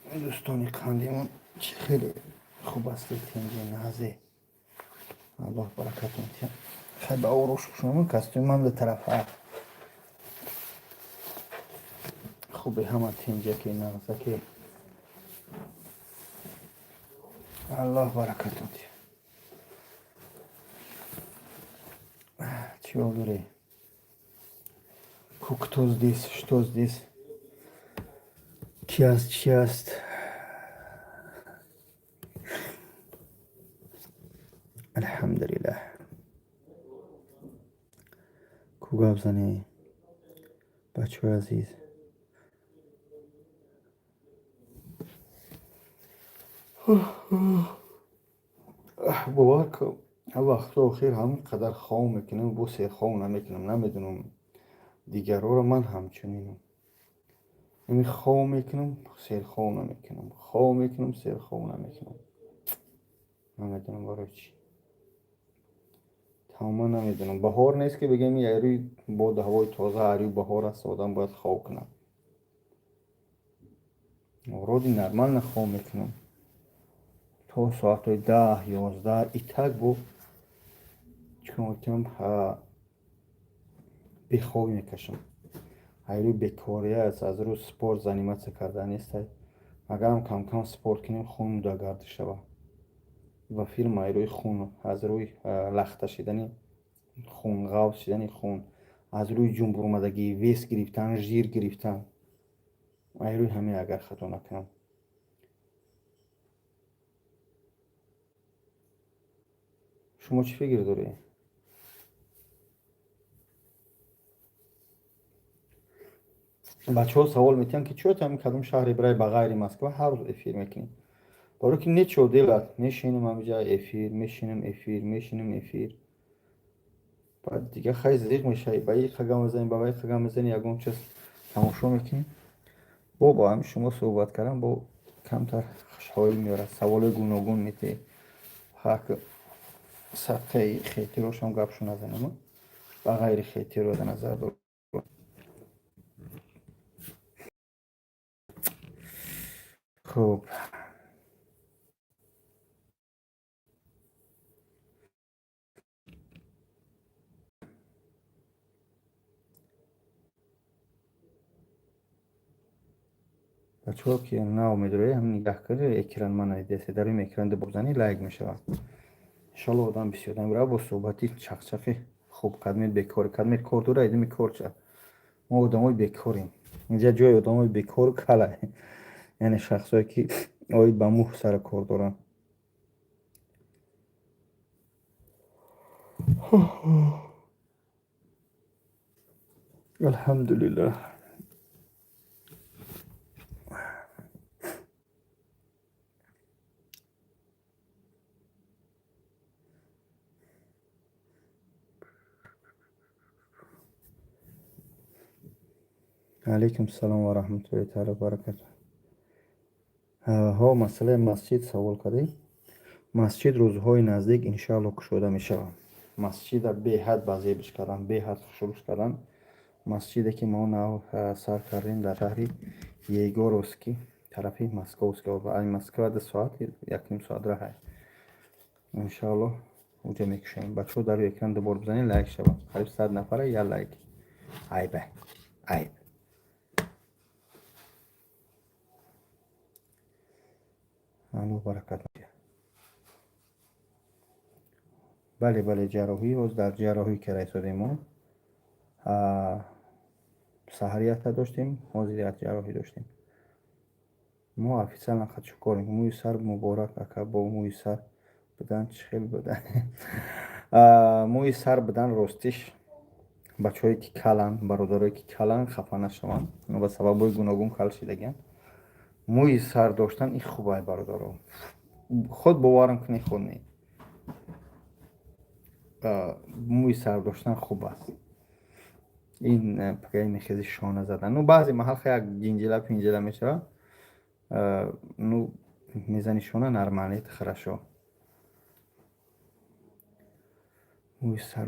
Дӯстони қандимон, чӣ хеле хуб ҳастед, тинҷи назе, Аллоҳ баракатон диҳад. Хай, ба орош хушомад. Костюм ман ду тарафа хубе, ҳама тинҷаки нағзаки, Аллоҳ баракатон диҳад. Чӣ ҳол дорӣ? Ку, кто здесь, что здесь, ки аст, чӣ аст? Алҳамдулиллаҳ. Ку гап занӣ, бачаҳои азиз? Бовар кун, вақтҳо охир ҳамин қадар хов мекунам, бо серхов намекунам. Намедонам дигарҳоро, ман ҳамчунинам. Ами хов мекунам, серхов намекунам, хов мекунам, серхов намекунам. Намедонам барои чӣ, тамоман намедонам. Баҳор нест, ки бигем ярӯи боду ҳавои тоза, арӯи баҳор аст, одам бояд хов кунад. Вроде нормально хов мекунам то соатҳои 10, 11. И так бо чикор мекунам, бехобӣ мекашам. Айрӯи бекория аст, аз рӯз спорт заниматься карда нестай. Агарам камкам спорт кунем, хун дагард шавад ва филм айрӯи хун, аз рӯи лахта шидани хун, ғафз шидани хун, аз рӯи ҷунбуромадагӣ, вес гирифтан, жир гирифтан, айрӯи ҳамин, агар хато накунам. Шумо чӣ фикр доред? Бачаҳо савол метиҳанд, ки чӯ ҳамин кадом шаҳре бирай, ба ғайри Москва, ҳар рӯз эфир мекунӣ? Барои ки нечего делать, мешинем ҳамиҷа, эфир мешинем, эфир мешинем, эфир. Баъд дига хай зиқ мешавӣ, ба иқа гап мезанӣ, ба вайқа гап мезанӣ, ягон чиз тамошо мекунӣ. Бо ҳамин шумо суҳбат кардан бо камтар хушҳолӣ меорад, саволҳои гуногун метиҳӣ. Ҳак садқаи хетирошам гапшо назанем, ба ғайри хетиро дар назар дорам. Хуб, бачаҳо, ки нав медорои, ҳам нигаҳ кунед экран, мана дидесе, дар ин экран дубор занӣ, лайк мешавад. Иншоалло, одам бисёр намебарад бо суҳбати чақчақи хуб. Кадмед бекорӣ, кадмед кор дора, идими кор ча. Мо одамои бекорем, инҷа ҷои одамои бекору кала, яъне шахсое ки оид ба мӯҳ сару кор доранд. Алҳамдулиллаҳ. Алайкум салом ва раҳматуллоҳи таала баракату. Ҳо, масъалаи масҷид савол кардем. Масҷид рӯзҳои наздик, иншоалло, кушода мешавад. Масҷида беҳад базебиш кардан, беҳад хушрӯш кардан. Масҷиде ки мо нав сар кардем дар шаҳри Егоровский, тарафи Московский, ай Москва 2 соат, 1,5 соат раҳай. Иншоалло, уҷа мекушоем. Бачаҳо, дар рӯи экран дубор бизанед, лайк шавад. Қариб 100 нафара, як лайк. Айба, айб. Аллоҳ баракат. Бале, бале, ҷарроҳӣ, ҳоз дар ҷарроҳӣ кара истодем мо. Саҳарията доштем, ҳозир як ҷарроҳӣ доштем. Мо официально чӣ кор мекунем? Мӯи сар муборак, ака, бо мӯи сар будан чӣ хел будан? Мӯи сар будан, ростиш, бачаҳое ки каланд, бародарое ки каланд, хафа нашаванд, ба сабабҳои гуногун кал шидагианд. Мӯи сар доштан ин хуб ай, бародаро, худ боварам кунед, худ не, мӯи сар доштан хуб аст. Ин пагаи мехези, шона задан, ну, баъзе маҳал ха як ҷинҷила пинҷила мешавад, ну, мезани шона, нормально, это хорошо. Мӯи сар.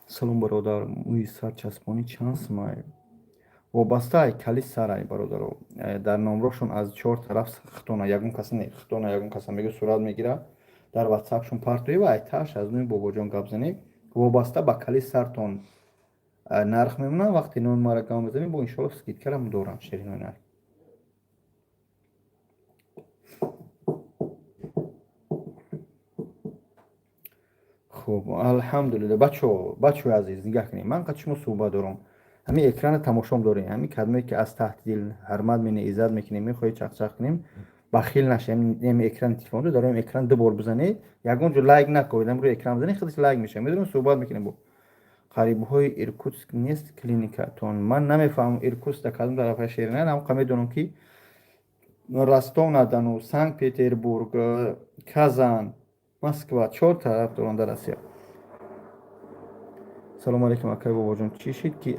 Салом, бародар, мӯи сар часпонӣ чанд сумай? Вобаста ай кали сарай, бародаро. Дар номрошон аз чор тараф хитона, ягон каса не, хитона ягон каса мега сурат мегира, дар ватсапшон партои ва айташ аз нуи бобоҷон гап занед. Вобаста ба кали сартон нарх мемонад. Вақте номи мара гап мезанем, бо иншоалло скидкарам дорам, ширинои нарх. Хуб, алҳамдулилла, бачо, бачои азиз, нигаҳ кунед, ман қад шумо суҳбат дорам. Ҳамин экрана тамошом дорем, ҳамин кадмое ки аз таҳти дил ҳурмат менем, иззат мекунем, мехоҳед чақчақ кунем, бахил нашем. Ҳамин экрани телефон дар ҳамин экран ду бор бизанед, ягон ҷо лайк накунед, ҳамин рӯи экран бизанед, худаш лайк мешавад. Медонем, суҳбат мекунем. Бо қарибҳои Иркутск нест клиникатон? Ман намефаҳмам, Иркутск дар кадом тарафа, шерина. Ҳамқа медонам, ки Ростов на Дону, Санкт Петербург, Казан, Москва, чор тараф дорам дар Россия. Салому алейкум, акай бобоҷон, чӣ шид ки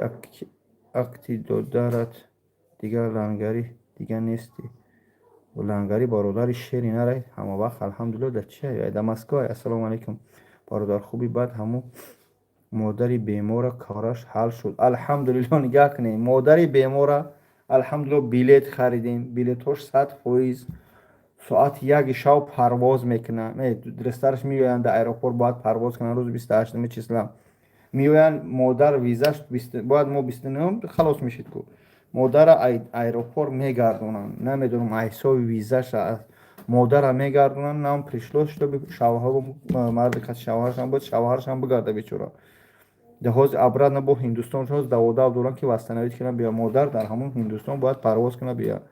акти додарат дигар лангарӣ дига нестӣ? Лангари, бародари шери нарай, ҳама вақт, алҳамдулилла. Дар чи, дар Москва. Ассалому алейкум, бародар, хуби? Баъд ҳамун модари бемора кораш ҳал шуд, алҳамдулилло. Нигаҳ кунед, модари бемора, алҳамдулилло, билет харидем, билетҳош 100%. Соати 1-и шав парвоз мекунанд, дурусттараш, меоянд дар аэропорт, бояд парвоз кунанд. Рӯзи 28-уми числа меоянд. Модар визаш бояд мо 29-ум халос мешид ку, модара аэропорт мегардонанд. Намедонам, ҳисоби визаша модара мегардонанд. Нам пришлось, чтобы шавҳару марди каси шавҳарашам буд, шавҳарашам бигарда, бечора. Ҳозир обратно бо Ҳиндустон ҳозир даводав доранд, ки восстановить кунанд, бия. Модар дар ҳамон Ҳиндустон бояд парвоз кунад, бия.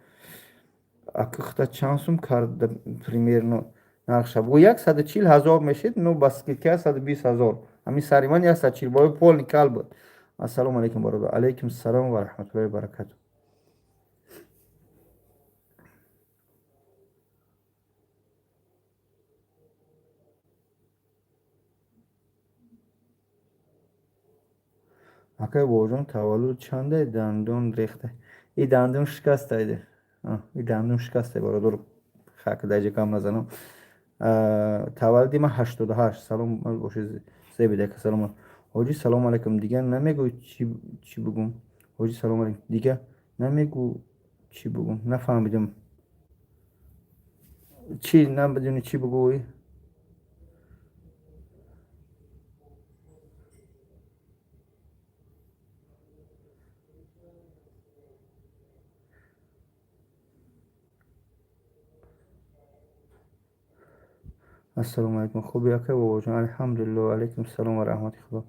Акихта чанд сум карда примерно нархша? Бо 140 000 мешид, ну ба скидка 120 000. Ҳамин сари ман 140 бои полный кал буд. Ассалому алайкум, бародар. Алайкум салом ва раҳматуллоҳи ва баракату. Акай бобоҷон, таваллуд чанде? Дандон рехта, и дандон шикастайде, и дандон шикастай, бародар, хак даҷа кам назанам. Таваллуди ман 88. Салом бошед, зебидака. Салом, ҳоҷӣ. Салому алайкум. Дигар намегӯй, чӣ бугум? Ҳоҷӣ, салому алайкум. Дигар намегӯ, чӣ бугум? Нафаҳмидам, чӣ намедонӣ, чӣ бугӯй? Ассалому алайкум, хуби, акай бобоҷон? Алҳамдулилло. Алайкум салом ва раҳмати Худо.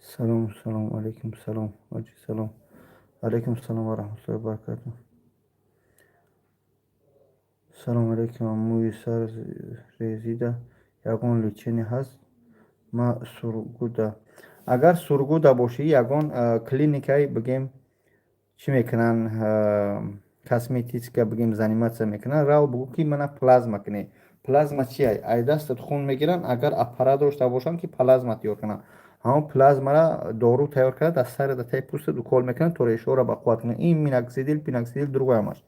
Салом, салом, алайкум салом, ҳоҷи, салом. Алайкум салом ва раҳматуллоҳи ва баракату. Салому алайкум. Мӯи сар резида, ягон лечение ҳаст? Ма Сургуда. Агар Сургуда бошӣ, ягон клиникаи, бигем, чӣ мекунанд, косметическа, бигем, заниматься мекунанд, рав, бугӯ, ки мана плазма кунед. Плазма чи? Ай дастат хун мегиранд, агар аппарат дошта бошанд, ки плазма тайёр кунанд. Ҳамон плазмара дору тайёр карда, дар сари, дар таи пӯстат укол мекунанд, то решаҳоро ба қувват кунанд. Ин миноксидил, пиноксидил другоямаш.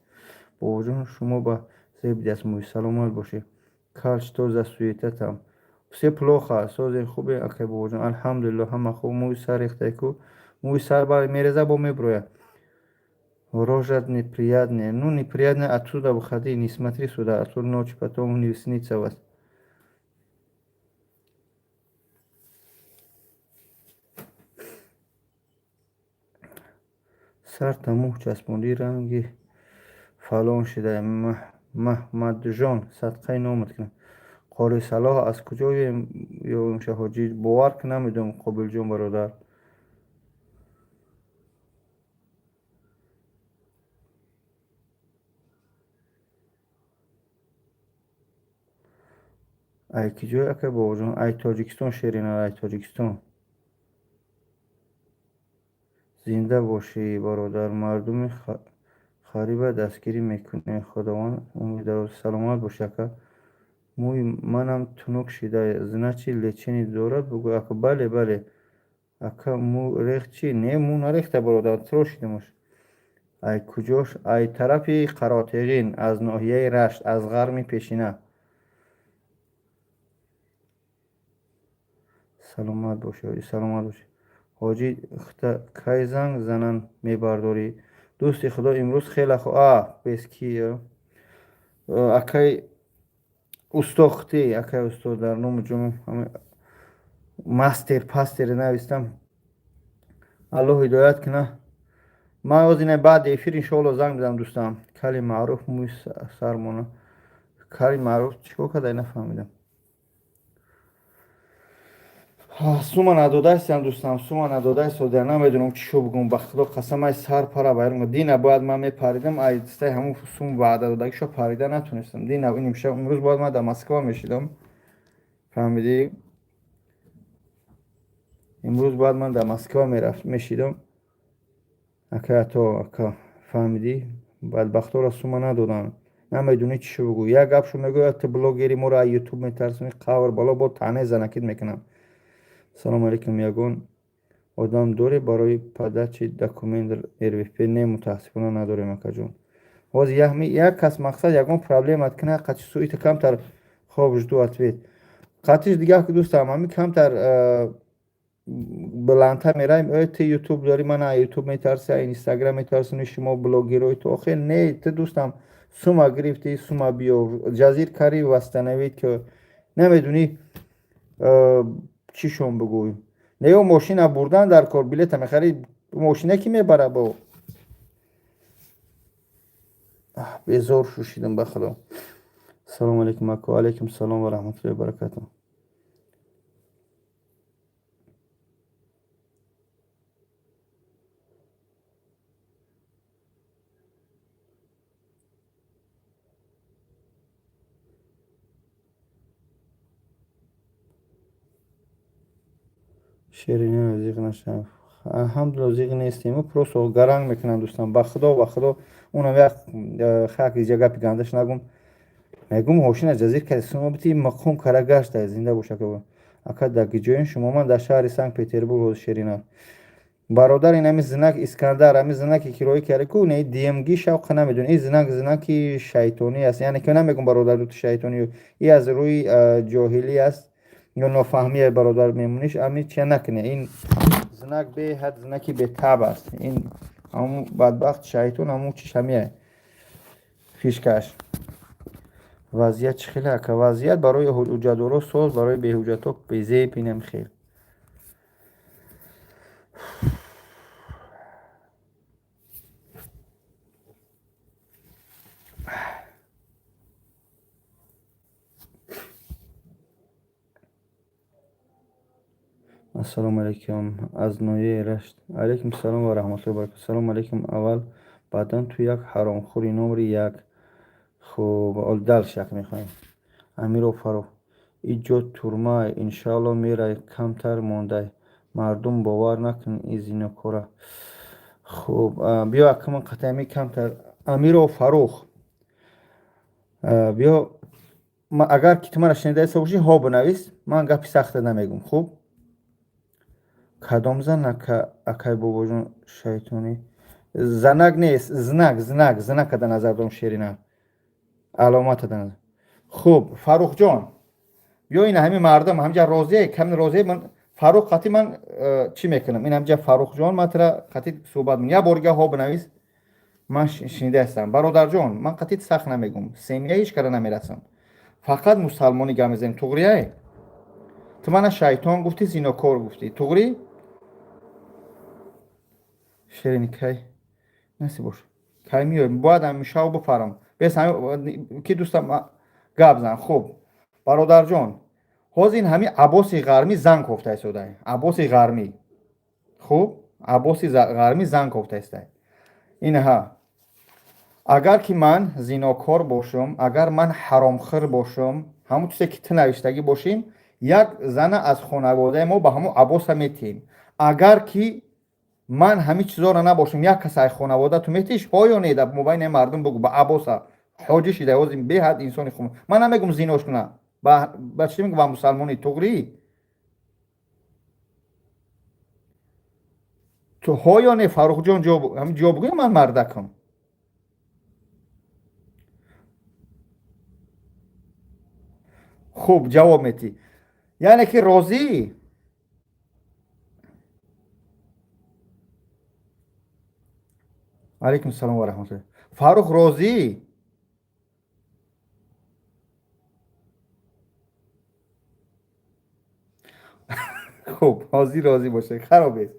Бобоҷон, шумо ба зебидааст мӯй, саломат бошед. Кал, что за суета там? Все плохо. Созен, хубе, акай бобоҷон? Алҳамдулилло, ҳама хуб. Мӯи сар рехтай ку? Мӯи сар мереза, бо меброяд. Рожа неприятная. Ну, неприятная, отсюда выходи, не смотри сюда, а то ночь потом не снится вас. Сарта мӯ часпондӣ, ранги фалон шуда. Маҳмадҷон, садқаи номат кунам. Қори Салоҳ аз куҷо ёмша, ҳоҷӣ? Бовар ки намедонам, Қобилҷон, бародар. Ай киҷой, акай бобоҷон? Ай Тоҷикистон, шерина, ай Тоҷикистон. Зинда бошӣ, бародар. Мардуми хариба дастгирӣ мекунед, Худованд умри дароз. Саломат бошӣ, ака. Мӯи манам тунук шида, значит, лечение дорад, бугӯ, ака. Бале, бале, ака. Мӯ рехт чӣ? Не, мӯ нарехта, бародар, тирошидамаш. Ай куҷош? Ай тарафи Қаротеғин, аз ноҳияи Рашт, аз ғарми пешина. Саломат бошӣ, ҳоҷӣ, саломат бошӣ. Ҳоҷӣ, хта кай занг занан мебардорӣ? Дӯсти худо, имрӯз хеле хо а бес ки акай усто хти, акай усто дар ному ҷуму мастер пастер навистам. Аллоҳ ҳидоят куна. Ман оз ина баъди эфир иншоалло занг мезанам дӯстам. Кали маъруф мӯи сармона. Кали маъруф чӣ кор карда, нафаҳмидам. Сума надодаистам дӯстам, сума надодаистода, намедонам чӣ шо бигӯм. Ба худо қасам, ай сар пара байрон. Дина бояд ман мепаридам, ай дастаи ҳамун сум ваъда додагишо парида натонистам. Дина ин имшаб, имрӯз бояд ман дар Москва мешидам. Фаҳмидӣ? Имрӯз бояд ман дар Москва мерафт мешидам. Ака ато, ака, фаҳмидӣ? Бадбахтора сума надоданд. Намедонӣ чӣ шо бигӯ. Як гапшо мегӯяд, ту блогери моро аз ютуб метарсонӣ, қавр бало бо таъне занакит мекунам. Салому алейкум, ягон одам дорӣ барои подачи документ РВП? Не, мутаассифона надорем, акаҷон. Ҳозир як кас мақсад ягон проблемат кина, қачи суита камтар хоб жду ответ. Қатиш дигар ки дӯстам, ҳами камтар баландтар меравем. Э, ту ютуб дорӣ, ман аз ютуб метарси, аз инстаграм метарсони, шумо блогерои ту. Охир не, ту дӯстам сума гирифтӣ, сума биёр, ҷазир кари, восстановить ки намедонӣ чӣ шон бигӯй. Не, ё мошина бурдан дар кор, билета мехарӣ, мошина ки мебара бо. Безор шушидам ба худо. Салому алейкум ако, алейкум салом ва раҳматуллоҳи ва баракатуҳ. Шерина зиқ нашав. Алҳамдулилла, зиқ нестем. Просто гаранг мекунанд дӯстам. Ба худо, ба худо, унам як хак иҷа гапи гандаш нагум. Мегум ҳошина ҷазир карди, сума бити мақом кара гашта, зинда бош ака. Ака, дар ҷоин шумо? Ман дар шаҳри Санкт Петербург ҳозир, Шерина. Бародар, ин ҳами знак Искандар, ҳами знаке ки роӣ карди ку, не ДМГ шавқа намедонӣ. Ин знак знаки шайтонӣ аст. Яъне ки намегум бародар ту шайтонӣ. И аз рӯи ҷоҳилӣ аст ё нофаҳмии бародар мемониш, ами чия накунӣ. Ин знак беҳад знаки бетаб аст. Ин ҳамун бадбахт шайтон, ҳамун чиш ҳамия фишкаш. Вазъият чӣ хеле ака? Вазъият барои ҳуҷҷатдоро соз, барои беҳуҷҷатҳо безеб, инам хел. Ассалому алайкум, аз ноҳияи Рашт. Алайкум салом ва раҳматуллоҳи ва баракатуҳ. Салому алайкум, аввал баъдан ту як ҳаромхӯри номри як. Хуб, дальше як мехоҳем. Амиров Фарух. Иҷо турма, иншаалло мерай, камтар мондай. Мардум бовар накун и зинокора. Хуб, биё акаман қатъами камтар Амиров Фарух. Биё, агар ки ту мара шунида бошӣ, ҳо бинавис, ман гапи сахта намегум, хуб? Кадом зан акай бобоҷон шайтонӣ? Занак нест, знак, знак, знака дар назар дорам, Шерина. Аломата дар назар. Хуб, Фаррухҷон, биё ин ҳами мардум ҳамҷа розие, ками розие ман Фаррух қатӣ ман чӣ мекунам? Ин ҳамҷа Фаррухҷон, ман тра қатӣ суҳбат мекунам. Як бор дига ҳо бинавис, ман шунида ҳастам. Бародарҷон, ман қатӣ сахт намегум. Семья ҳеҷ кара намерасам. Фақат мусалмонӣ гап мезанем. Туғрияй? Ту мана шайтон гуфтӣ, зинокор гуфтӣ. Туғрӣ? Ширини кай насиб бош. Кай миёй? Бояд ҳамишав бипарам. Бес ки дӯстам гап зан. Хуб, бародарҷон, ҳозир ин ҳами Аббоси Ғармӣ зан кофта истодай. Аббоси Ғармӣ. Хуб, Аббоси Ғармӣ зан кофта истай. Инаҳа. Агар ки ман зинокор бошам, агар ман ҳаромхӯр бошам, ҳамон чизе ки ту навиштагӣ бошем, як зана аз хонаводаи мо ба ҳамон Аббоса метиҳем. Агар ки ман ҳамин чизоро набошам, як кас ай хонавода ту метиш, ҳо ё не, дар мобайни мардум бугу ба Аббоса. Ҳоҷӣ шида, ҳозир беҳад инсони хуб. Ман намегум зинош куна. Ба чӣ мегум, ба мусалмонӣ, туғрӣ? Ту ҳо ё не, Фаррухҷон, ҷавоб гӯя, ман мардакам. Хуб, ҷавоб метӣ, яъне ки розӣ. Алайкум салом ва раҳматуллоҳ. Фаррух, розӣ? Хуб, ҳозир розӣ боша, хароб ест.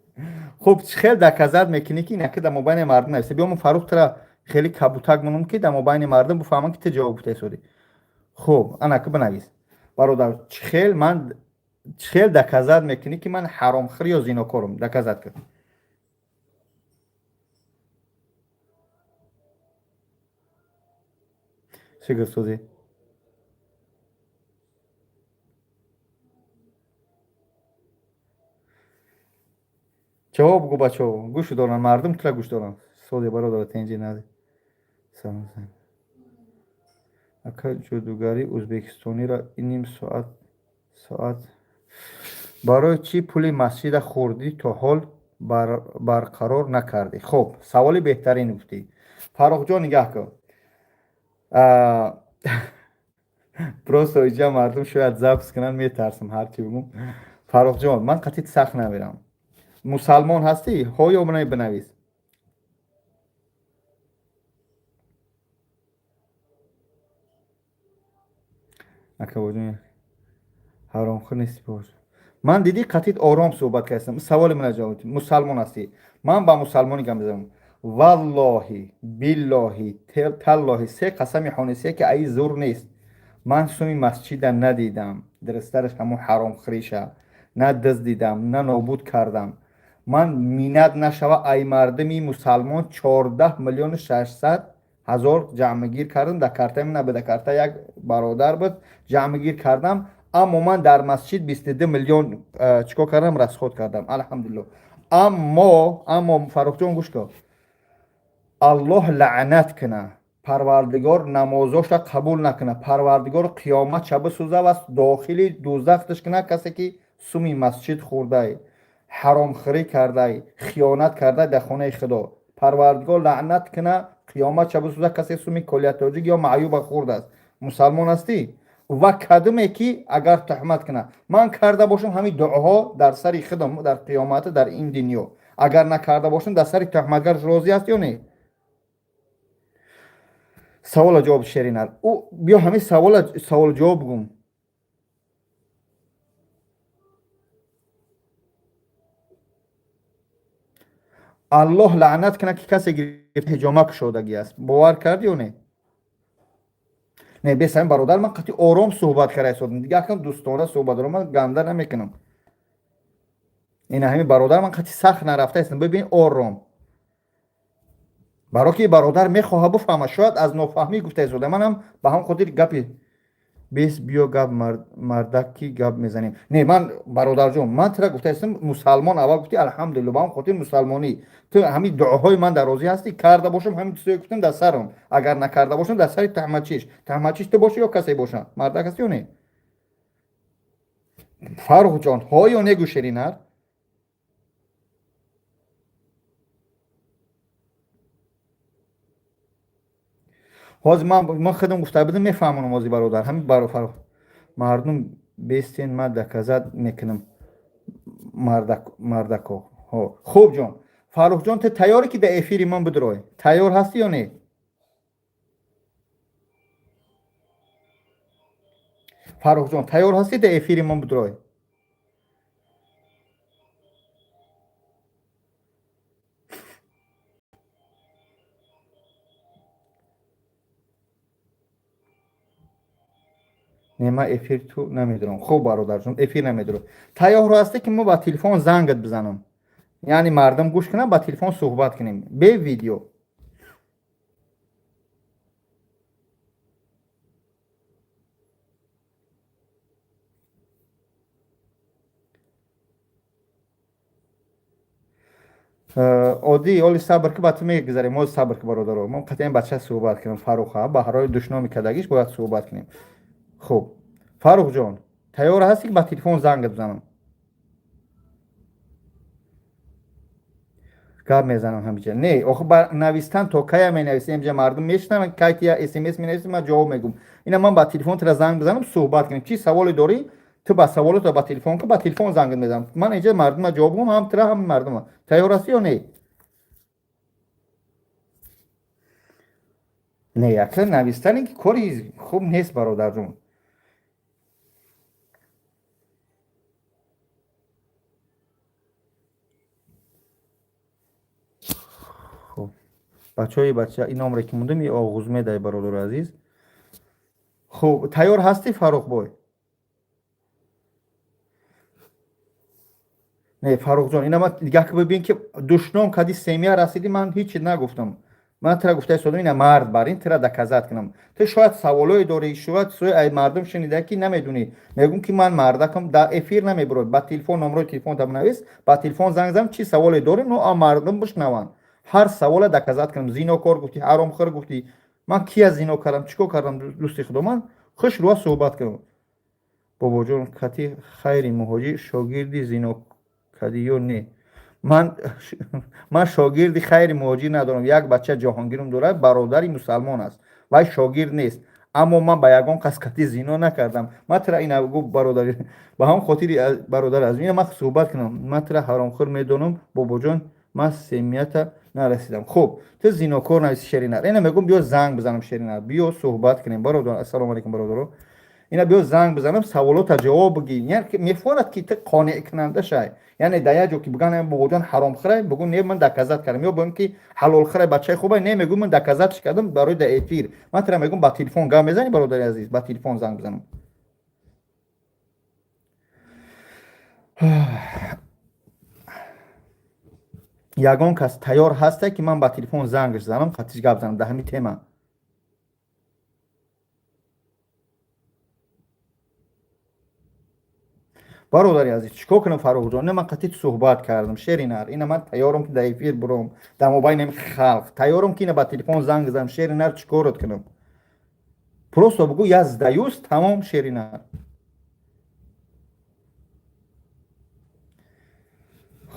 Хуб, чӣ хел доказать мекунӣ, ки инаки дар мобайни мардум нависта? Биё, мо Фаррух тура хеле кабутак монум, ки дар мобайни мардум бифаҳманд, ки ту ҷавоб гуфта истодӣ. Хуб, анаки бинавис, бародар, чӣ хел ман, чӣ хел доказать мекунӣ, ки ман ҳаромхӯр ё зинокорам? Доказать кун. Шукр, сӯзи. Ҷавоб гӯ, бачаҳо гӯш доранд, мардум тура гӯш доранд. Созе, бародара, тенҷи нади. Ака, ҷодугари ӯзбекистониро ним соат. Барои чӣ пули масҷида хӯрдӣ, то ҳол барқарор накардӣ? Хуб, саволи беҳтарин гуфтӣ, Фаррухҷон. Нигаҳ кун, просто иҷа мардум шояд запись кунанд, метарсам ҳарчи бигӯм. Фаррухҷон, ман қатъи сахт намерам. Мусалмон ҳастӣ, ҳо ё не, бинавис. Акабоҷон, ҳаромхӯр нести бош. Ман дидӣ, қатъи ором суҳбат кардам. Саволи мана ҷавоб: мусалмон ҳастӣ? Ман ба мусалмонӣ гап мезанам. Валлоҳи, биллоҳи, таллоҳи, се қасами ҳонисе, ки аи зур нест. Ман суми масҷида надидам, дурусттараш ҳамон ҳаромхӯриша на дуздидам, на нобуд кардам. Ман минат нашава, ай мардуми мусалмон 14 600 000 ҷамъгир кардам. Дар картаи ман набуд, дар картаи як бародар буд, ҷамъгир кардам. Аммо ман дар масҷид 22 миллион чӣ кор кардам? Расход кардам, алҳамдулилло. Аммо, Фаррухҷон, гӯш кун: Аллоҳ лаънат куна, Парвардигор намозоша қабул накуна, Парвардигор қиёмат ша бисӯза ва дохили дӯзахташ куна касе ки суми масҷид хӯрдай, ҳаромхӯрӣ кардай, хиёнат кардай дар хонаи Худо. Парвардигор лаънат куна, қиёмат ша бисӯза касе суми Колиятоҷик ё маъюба хӯрдааст. Мусалмон ҳастӣ? Ва кадуме ки агар туҳмат куна, ман карда бошам, ҳамин дуоҳо дар сари худам дар қиёмата, дар ин дунё. Агар накарда бошам, дар сари туҳматгар. Розӣ аст ё не? Савола ҷавоб, шеринар. Ӯ биё, ҳамин савола савол ҷавоб гум. Аллоҳ лаънат кунад, ки касе гирифт ҳиҷома кушодагӣ аст. Бовар кардӣ ё не? Не, бес, ҳамин бародар, ман қатъи ором суҳбат карда истодам. Дига акам дӯстона суҳбат дорам, ман ганда намекунам. Ина ҳамин бародар, ман қатъи сахт нарафта истам, бибин, ором, баро ки бародар мехоҳа бифаҳма, шояд аз нофаҳмӣ гуфта истода. Манам ба ҳам хотир гапи бес. Биё, гап мардак ки гап мезанем. Не, ман, бародарҷон, ман тира гуфта истам, мусалмон аввал гуфти, алҳамдулилло, ба ҳам хотир мусалмонӣ. Ту ҳамин дуоҳои ман дар розӣ ҳастӣ? Карда бошам, ҳамин чизое гуфтам, дар сарам. Агар накарда бошам, дар сари таҳматчиш. Таҳматчиш ту бошӣ ё касе боша. Мардак ҳастӣ ё не, Фаррухҷон? Ҳо ё не, гӯ, шеринар. Ҳозир ман худам гуфта будам, мефаҳмонам ҳозир, бародар. Ҳамин Фаррух, мардум бестен, ман доказать мекунам, мардако. Хуб, ҷон, Фаррухҷон, ту тайёре, ки дар эфири ман бидурой? Тайёр ҳастӣ ё не, Фаррухҷон? Тайёр ҳастӣ дар эфири ман бидурой? Не, ман эфир ту намедурам. Хуб, бародарҷон, эфир намедурам. Тайёр ҳастӣ, ки мо ба телефон зангат бизанам, яъне мардум гӯш кунам, ба телефон суҳбат кунем бе видео? Оддӣ, оли сабр ки, ба ту мегузарем. Оли сабр ки, бародаро, мо қатъиян бача суҳбат кунем. Фарруха ба ҳарои душноми кардагиш бояд суҳбат кунем. Хуб, Фаррухҷон, тайёр ҳастӣ, ки ба телефон зангат бизанам? Гап мезанам ҳамиҷа. Не, охи ба навистан то кая менависем, ҳамиҷа мардум мешунаванд, кай ки я смс менависем, ман ҷавоб мегӯм. Ина ман ба телефон тура занг бизанам, суҳбат кунем. Чӣ саволе дорӣ? Ту ба саволото ба телефон кун, ба телефон занг мезанам. Ман инҷа мардума ҷавоб гӯм, ҳам тура, ҳам мардума. Тайёр ҳастӣ ё не? Не, яка навистане ки кори хуб нест, бародарҷон. Хуб, бачаҳои бача, ин номре ки мондем, и оғуз медаи, бародари азиз. Хуб, тайёр ҳастӣ, Фаррухбой? Не, Фаррухҷон, ина ман як бибин ки душном кади семья расидӣ, ман ҳеҷ нагуфтам. Ман тура гуфта истодам, ина мард бар ин тура доказать кунам. Ту шояд саволое дорӣ, шояд суи ай мардум шунида ки намедунӣ. Мегӯм ки ман мардакам, дар эфир намебурой, ба телефон номрои телефонта бинавис, ба телефон занг зан, чӣ саволе дорӣ, но а мардум бишнаванд. Ҳар саволе доказать кунам. Зинокор гуфтӣ, ҳаромхӯр гуфтӣ. Ман кия зино кардам, чӣ кор кардам, дӯсти худо? Ман хуш рӯа суҳбат кунам. Бобоҷон, кати Хайри Муҳоҷир шогирди зино кадӣ ё не? Ман шогирди Хайри Муҳоҷир надорам. Як бача Ҷаҳонгирум дорад, бародари мусалмон аст, вай шогирд нест. Аммо ман ба ягон кас кати зино накардам. Ман тура ина гуфт, бародари, ба ҳам хотири бародар аз ина ман суҳбат кунам. Ман тура ҳаромхӯр медонам, бобоҷон, ман семията нарасидам. Хуб, ту зинокор нависи, Шеринар. Ина мегӯм, биё занг бизанам, Шеринар, биё суҳбат кунем, бародар. Ассалому алайкум, бародаро. Ина биё занг бизанам, саволота ҷавоб бигӣ. Мефорад ки ту қонеъкунанда шай. Яъне дар як ҷо ки бигӯян бобоҷон ҳаромхӯрай, бигӯ не, ман доказать кардам. Ё бигӯям ки ҳалолхӯрай, бачаи хубай, не, мегӯм ман доказать кардам барои дар эфир. Ман тура мегӯм, ба телефон гап мезанӣ, бародари азиз, ба телефон занг бизанам. Ягон кас тайёр ҳаста ки ман ба телефон зангш занам, хатиш гап занам дар ҳамин тема? Бародари азиз, чӣ кор кунам, Фаррухҷон? Ина ман қатъи суҳбат кардам, Шеринар. Ина ман тайёрам ки дар эфир буром, дар мобайни халқ тайёрам ки ина ба телефон занг занам. Шеринар, чӣ корот кунам? Просто бугӯ, я сдаюсь, тамом, Шеринар.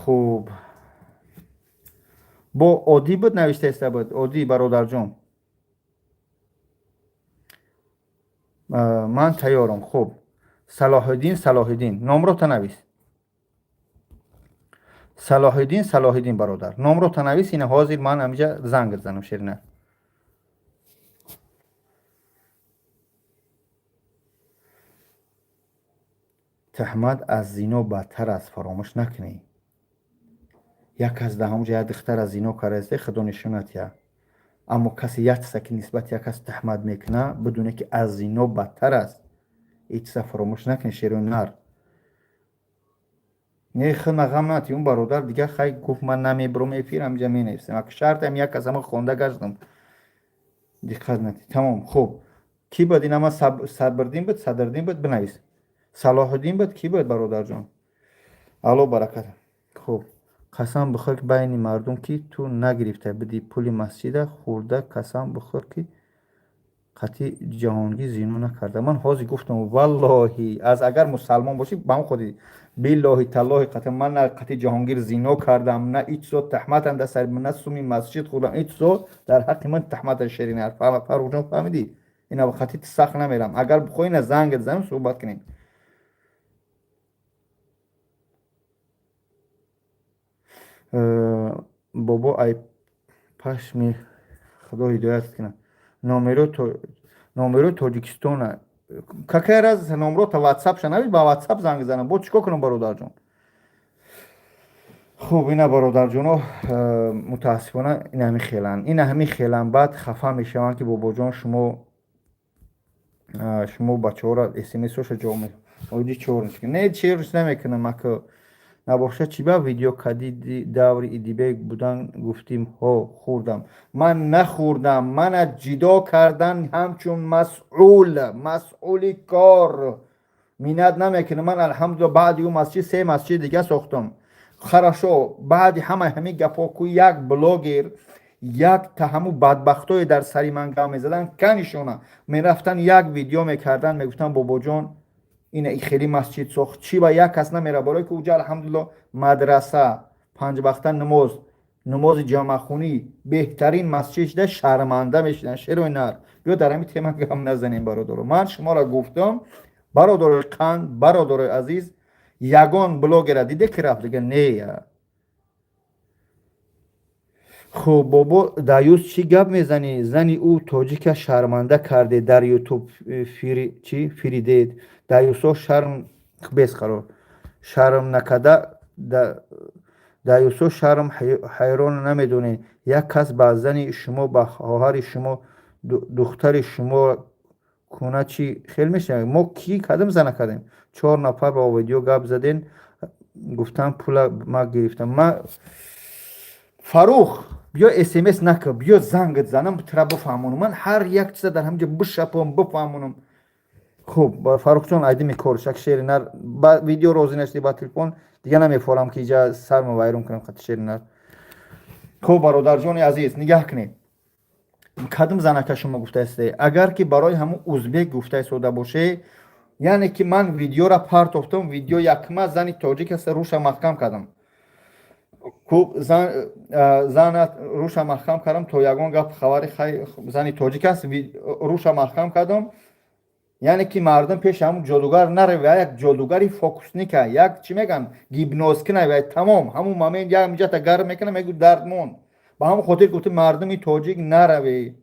Хуб, бо оддӣ буд, навиштаиста буд оддӣ, бародарҷон. Ман тайёрам. Хуб, Салоҳиддин, Салоҳиддин, номро танавис. Салоҳиддин, Салоҳиддин, бародар, номро танавис. Ина ҳозир ман ҳамиҷа занг занам, Шерина. Таҳмат аз зино бадтар аст, фаромӯш накунӣ. Як кас дар ҳамонҷа як духтара зино кардааст, худо нишонат я. Аммо касе як чиза ки нисбати як кас таҳмат мекунад, бидоне ки аз зино бадтар аст. Ин чиза фаромӯш накунӣ, шерои нар. Не, худ ғам нати, он бародар дигар хай гуфт, ман намебурам эфир, ҳамиҷа менависем. Ак шартам як кас ҳама хонда гаштам. Диққат натӣ. Тамом, хуб. Кӣ буд ина? Ман Сабрдин буд, Садрдин буд, бинавис. Салоҳиддин буд, кӣ буд, бародарҷон? Алло баракат. Хуб, қасам бихӯр байни мардум ки ту нагирифта бидӣ пули масҷида хӯрда, қасам бихӯр ки қатъи Ҷаҳонгир зино накарда. Ман ҳозир гуфтам, валлоҳи, аз агар мусалмон бошӣ, ба ҳам ходи, биллоҳи, таллоҳи, қатъ ман на қатъи Ҷаҳонгир зино кардам, на ҳеҷ чизо таҳматам дар сари, на суми масҷид хӯрдам. Ҳеҷ чизо дар ҳаққи ман таҳмата, Шерина Фаррухҷон, фаҳмидӣ? Ина қатъи сахт намерам. Агар бихоҳӣ, на зангат занам, суҳбат кунем. Бобо, ай пашми худо ҳидоят кунад. Номерои Тоҷикистона какая разница? Номрота ватсапша навис, ба ватсап занг занам. Бо чӣ кор кунам, бародарҷон? Хуб, ина бародарҷоно, мутаассифона ин ҳамин хеланд, ин ҳамин хеланд. Баъд хафа мешаванд ки бобоҷон, шумо бачаҳоро смсоша ҷавоб оиди чорниш не черниш намекунам. Ака набошад, чӣ ба видео кади даври Идибек будан гуфтим, ҳо хӯрдам. Ман нахӯрдам, мана ҷидо кардан ҳамчун масъул, масъули кор миннат намекунам. Ман алҳамдулилла баъди ӯ масҷид се масҷид дига сохтам. Хорошо, баъди ҳамаи ҳамин гапҳо ку як блогер, як та ҳамун бадбахтое дар сари ман гап мезадан, канишона мерафтан, як видео мекардан, мегуфтан бобоҷон ина хеле масҷид сохт. Чӣ ба як кас намера? Барое ки уҷа алҳамдулилло мадраса, панҷвақта намоз, Намози ҷамъахунӣ беҳтарин масҷид шуда, шарманда мешидан. Шерои нар, биё дар ҳамин тема гап назанем, бародаро. Ман шуморо гуфтам, бародарои қанд, бародарои азиз, ягон блогера диде ки рафт дига? Не. Хуб, бобо Даюс, чӣ гап мезанӣ? Зани ӯ тоҷика шарманда карде, дар Ютуб чӣ фиридед. Даюсо шарм без қарор шарм накарда, даюсо шарм ҳайрон намедонед. Як кас ба зани шумо, ба хоҳари шумо, духтари шумо куна, чӣ хел мешавад? Мо кӣ кадом зана кардем? Чор нафар ба видео гап заден, гуфтам, пула ма гирифтам. Ма Фарух, биё СМС накар, биё зангат занам, тра бифаҳмонам. Ман ҳар як чиза дар ҳамҷа бишапам, бифаҳмонам. Хуб, Фарухҷон, айдими корш як шери нар ба видео розӣ нашудӣ, ба телефон дига намефорам, ки иҷа сарма вайрон кунам хати шери нар. Хуб, бародарҷони азиз, нигаҳ кунед, кадом занака шумо гуфтаистед? Агар ки барои ҳамун узбек гуфта истода боше, яъне ки ман видеора партофтам, видео якма зани тоҷик аст, руша маҳкам кардам. Хуб, зана руша маҳкам кардам, то ягон гап хабари хай зани тоҷик аст, руша маҳкам кардам. Яъне ки мардум пеши ҳамун ҷодугар нараве, як ҷодугари фокусника, як чӣ мегӯянд, гипнозкина, вай тамом ҳамун момент як миҷата гарм мекунад, мегӯ дардмон. Ба ҳамон хотир гуфтем, мардуми тоҷик нараве,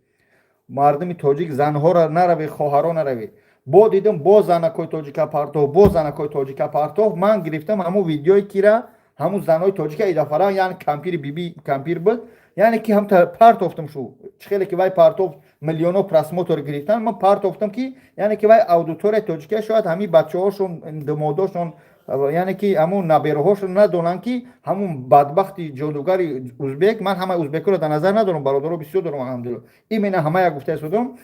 мардуми тоҷик, занҳоро нараве, хоҳаро нараве. Бо дидам, бо занакҳои тоҷика партов, бо занакҳои тоҷика партов. Ман гирифтам ҳамун видеои кира, ҳамун занҳои тоҷика идафара, яъне кампири биби кампир буд, яъне ки ҳам партофтам шу. Чӣ хеле ки вай партофт, миллионо просмотр гирифтан, ман партофтам, ки яъне ки вай аудиторияи тоҷикия шояд ҳамин бачаҳошон, думодошон, яъне ки ҳамун набераҳошон надонанд, ки ҳамун бадбахти ҷодугари узбек. Ман ҳамаи узбекҳоро дар назар надорам, бародаро бисёр дорам, алҳамдулилла. Именно ҳамая гуфта истодам,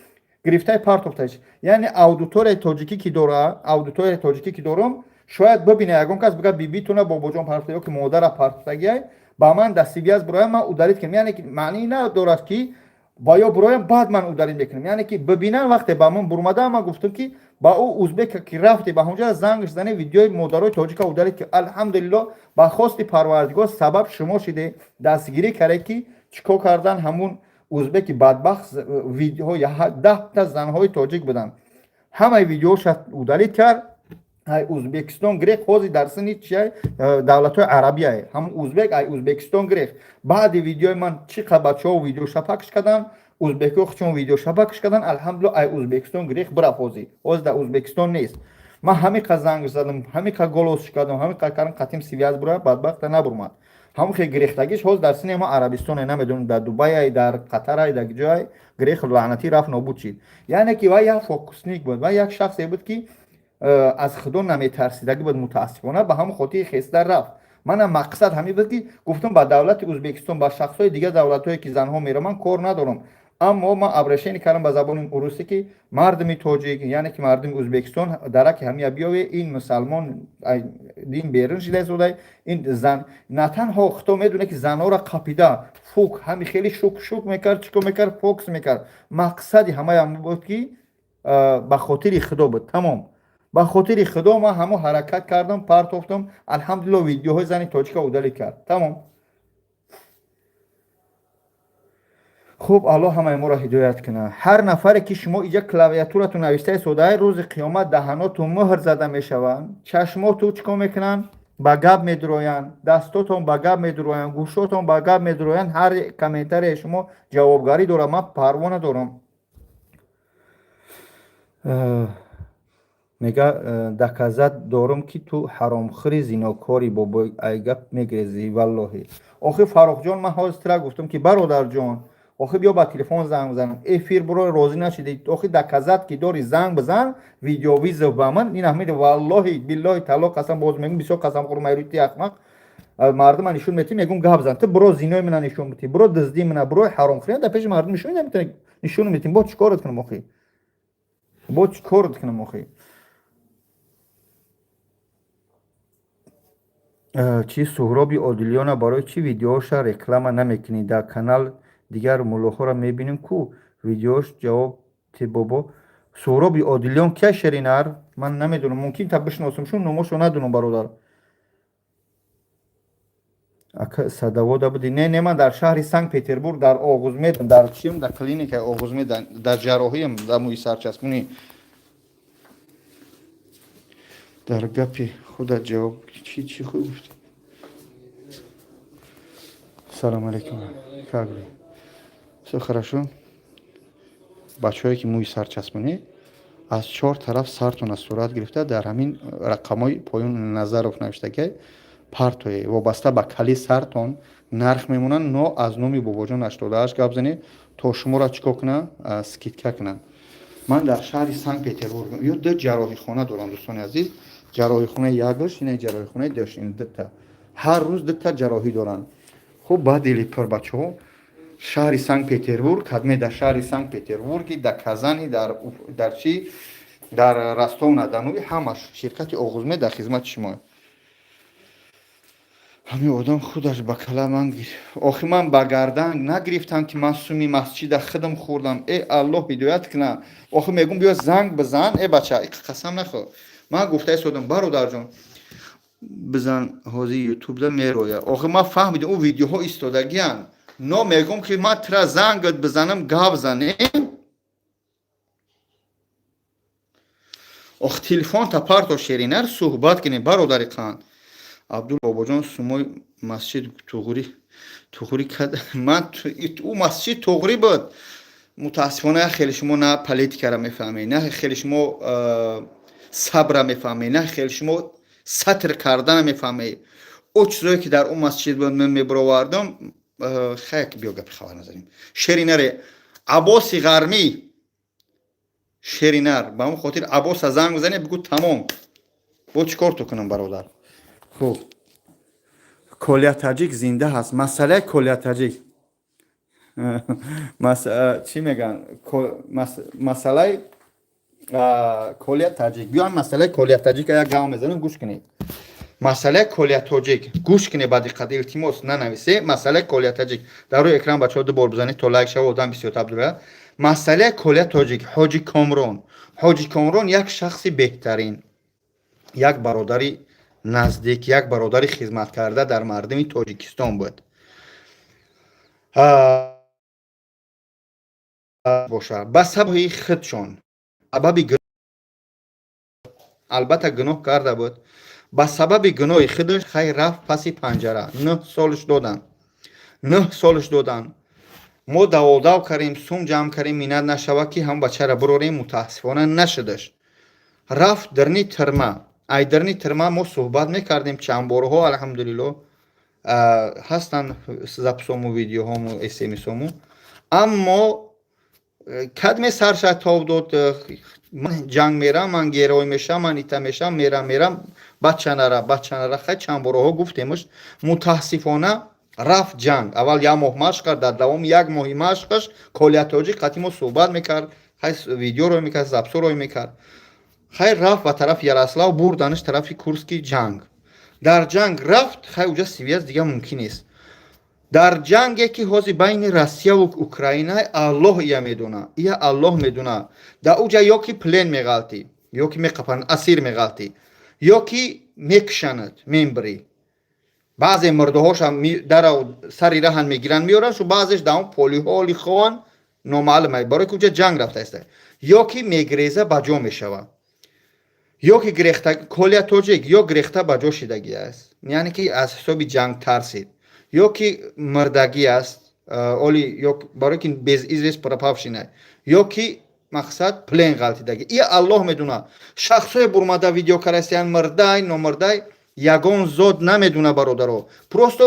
гирифтаи партофтаиш, яъне аудиторияи тоҷикӣ ки дора, аудиторияи тоҷикӣ ки дорам, шояд бибина ягон кас, бигӯяд, бибитона бобоҷон партофта ё ки модара партофтагиай, ба ман дастивияз буроям, ман удалить кунам. Яъне ки маънии надорад, ки ва ё буроям, баъд ман удалить мекунам. Яъне ки бибинан, вақте ба ман бурмада, ман гуфтам, ки ба ӯ узбека ки рафте, ба ҳамҷа зангш зане, видеои модарои тоҷика удалить ки. Алҳамдулилло, ба хости Парвардигор сабаб шумо шиде, дастгирӣ карде, ки чӣ кор кардан ҳамун узбеки бадбахт. Видеоҳо 10та занҳои тоҷик буданд, ҳамаи видеоша удалить кард. Ай Узбекистон грех, ҳозир дар сини чия, давлатҳои арабия, ҳамун узбек ай Узбекистон грех. Баъди видеои ман чӣ қад бачаҳо видеоша пахш карданд, узбекҳо чун видеоша пахш карданд, алҳамдулилла, ай Узбекистон грех бирафт. Ҳозир дар Узбекистон нест. Ман ҳамин қад занг задам, ҳамин қад голос кардам, ҳамин қад кардам, қатим связь бура, бадбахта набурмад. Ҳамун хел грехтагиш ҳозир дар сини ма Арабистоне, намедонам, дар Дубайай, дар Қатарай, дар ҷой грех лаънатӣ рафт, нобуд шид. Яъне ки вай як фокусник буд, вай як шахсе буд, ки аз Худо наметарсидагӣ буд, мутаассифона. Ба ҳамон хотири хеста рафт. Манам мақсад ҳамин буд, ки гуфтам, ба давлати Узбекистон, ба шахсҳои дигар давлатҳое ки занҳо мераванд, кор надорам, аммо ман обращение кардам ба забони урусӣ, ки мардуми тоҷик, яъне ки мардуми Узбекистон, дараки ҳамия биёве, ин мусалмон дин берун шида истода. Ин зан на танҳо худо медоне, ки занҳоро қапида фук ҳами хеле шук шук мекард, чӣ кор мекард, фокус мекард. Мақсади ҳамаям буд, ки ба хотири Худо буд, тамом. Ба хотири Худо ман ҳамо ҳаракат кардам, партофтам. Алҳамдулилло, видеоҳои зани тоҷика удалить кард, тамом. Хуб, Аллоҳ ҳамаи моро ҳидоят кунад. Ҳар нафаре ки шумо иҷа клавиатуратон навишта истодаи, рӯзи қиёмат даҳанотон муҳр зада мешаванд, чашмоту чӣ кор мекунанд, ба гап медуроянд, дастотон ба гап медуроянд, гӯшотон ба гап медуроянд. Ҳар комментарияи шумо ҷавобгарӣ дорад, ман парво надорам. Мега, доказать дорум, ки ту ҳаромхӯри, зинокорӣ. Бобой, ай гап мегрезӣ, валлоҳи. Охир, Фаррухҷон, ман ҳозир тира гуфтам, ки бародарҷон, охир биё ба телефон занг бизанам, эфир буро, розӣ нашидӣ. Охир доказать ки дори, занг бизан, видеовызов ба ман. Ин ҳамин, валлоҳи, биллоҳи, талоқ, қасам боз мегум, бисёр қасам хӯрм, айрӯи ти ахмақ. Мардума нишон метӣ, мегум, гап зан. Ту буро зинои мана нишон битӣ, буро дуздии мана, буро ҳаромхӯрӣ дар пеши мардум нишон наметавонӣ, нишон метӣ. Бо чӣ корат кунам охир? Бо чӣ корат кунам охир? Чи Суҳроби Одилёна барои чӣ видеоша реклама намекунӣ дар канал? Дигар муллоҳоро мебинем ку видеош. Ҷавоб те, бобо. Суҳроби Одилён кия, шеринар? Ман намедонам, мумкин та бишносам, шун номошо надонам, бародар. Ака, садовода буди? Не, не, ман дар шаҳри Санкт Петербург, дар Оғузмед, дар чим, дар клиникаи Оғузмед, дар ҷарроҳиям, дар мӯи сарчаспунӣ. Дар гапи худа ҷавоб чӣ, чӣ худ гуфтӣ? Салом алейкум, как вы? Все хорошо? Бачаҳое, ки мӯи сарчаспунӣ, аз чор тараф сартона сурат гирифта, дар ҳамин рақамҳои поён Назаров навиштагиай партое, вобаста ба кали сартон нарх мемонанд. Но аз номи Бобоҷон 88 гап занед, то шуморо чӣ кор кунанд? Скидка кунанд. Ман дар шаҳри Санкт Петербург ё ду ҷарроҳихона дорам, дӯстони азиз. Ҷарроҳихонаи якш ина, ҷарроҳихонаи душ ин, дута. Ҳар рӯз дута ҷарроҳӣ доранд. Хуб, ба дили пур, бачаҳо, шаҳри Санкт Петербург, кадме дар шаҳри Санкт Петербурги, дар Казани, дар чи, дар Ростов на Донуи, ҳамаш ширкати Оғузмед дар хизмати шумо. Ҳамин одам худаш ба кала ман. Охи, ман ба гардан нагирифтам, ки ман суми масҷида худам хӯрдам. Э, Аллоҳ ҳидоят куна. Охи, мегум, биё, занг бизан. Э, бача, қасам нахӯр. Ман гуфта истодам: «Бародарҷон, бизан, ҳозир Ютубда мероя». Охи, ман фаҳмидам, ӯ видеоҳо истодагиянд, но мегум, ки ман тира зангат бизанам, гап занем. Ох, телефонта парто, шеринар, суҳбат кунем, бародари қанд. Абдул Бобоҷон, сумои масҷид туғри туғри кад. Ман ӯ масҷид туғри буд. Мутаассифона, хеле шумо на политикаро мефаҳмед, на хеле шумо сабра мефаҳмед, на хеле шумо сатр кардана мефаҳмед. Ӯ чизое, ки дар ӯ масҷид буд, ман мебировардам. Хай, биё, гапи хабар назанем. Шеринаре Аббоси Ғармӣ, шеринар, ба он хотир Аббоса занг бизане, бигӯ, тамом. Бо чӣ кор ту кунам, бародар? Хуб, Колия Таҷик зинда ҳаст. Масъалаи Колия Таҷик чӣ мегӯянд? Масъалаи Колия Таҷик, биё, масъалаи Колия Таҷика як гап мезанам, гӯш кунед. Масъалаи Колия Тоҷик, гӯш кунед ба диққат, илтимос, нанависе. Масъалаи Колия Таҷик дар рӯи экран, бачаҳо, ду бор бизанед, то лайк шава, одам бисёртар бидурад. Масъалаи Колия Тоҷик, Ҳоҷи Комрон. Ҳоҷи Комрон як шахси беҳтарин, як бародари наздик, як бародари хизматкарда дар мардуми Тоҷикистон буд боша. Ба сабаби худшон, сабаби, албатта, гуноҳ карда буд, ба сабаби гуноҳи худаш, хай, рафт паси панҷара. 9 солш доданд, 9 солш доданд. Мо даводав кардем, сум ҷамъ кардем, минат нашава, ки ҳам бачара бирорем. Мутаассифона, нашудаш, рафт дарни тирма. Ай дарни тирма мо суҳбат мекардем чандборҳо, алҳамдулилло, ҳастанд записому, видеоҳому, смсому. Аммо кадме сарша тоб дод: «Ман ҷанг мерам, ман герой мешавам, ман ита мешавам, мерам, мерам, бача нара, бача нара». Хай, чанд борҳо гуфтемш. Мутаассифона, рафт ҷанг. Аввал як моҳ машқ кард. Дар давоми як моҳи машқаш Колия Тоҷик қати мо суҳбат мекард, хай, видео рой мекард, записо рой мекард. Хай, рафт ба тарафи Ярослав, бурданаш тарафи Курски, ҷанг. Дар ҷанг рафт. Хай, уҷа связь дига мумкин нест. Дар ҷанге, ки ҳозир байни Россияву Украина, Аллоҳ ия медона, ия Аллоҳ медона. Дар уҷа ё ки плен меғалтӣ, ё ки меқапанд, асир меғалтӣ, ё ки мекушанад, мембирӣ. Баъзе мурдаҳошам дара сари раҳан мегиранд, меёранд, баъзеш дар он полиҳо лихованд, номаълум, барои ки уҷа ҷанг рафтааста. Ё ки мегреза, ба ҷо мешавад, ё ки грехта. Колия Тоҷик ё грехта ба ҷо шидагӣ аст, яъне ки аз ҳисоби ҷанг тарсид, ё ки мурдагӣ аст оли, ё барои ки без извест пропавший на, ё ки мақсад плен ғалтидагӣ. И Аллоҳ медуна. Шахсое бурмада видео карастиян, мурдай, номурдай, ягон зод намедуна, бародаро. Просто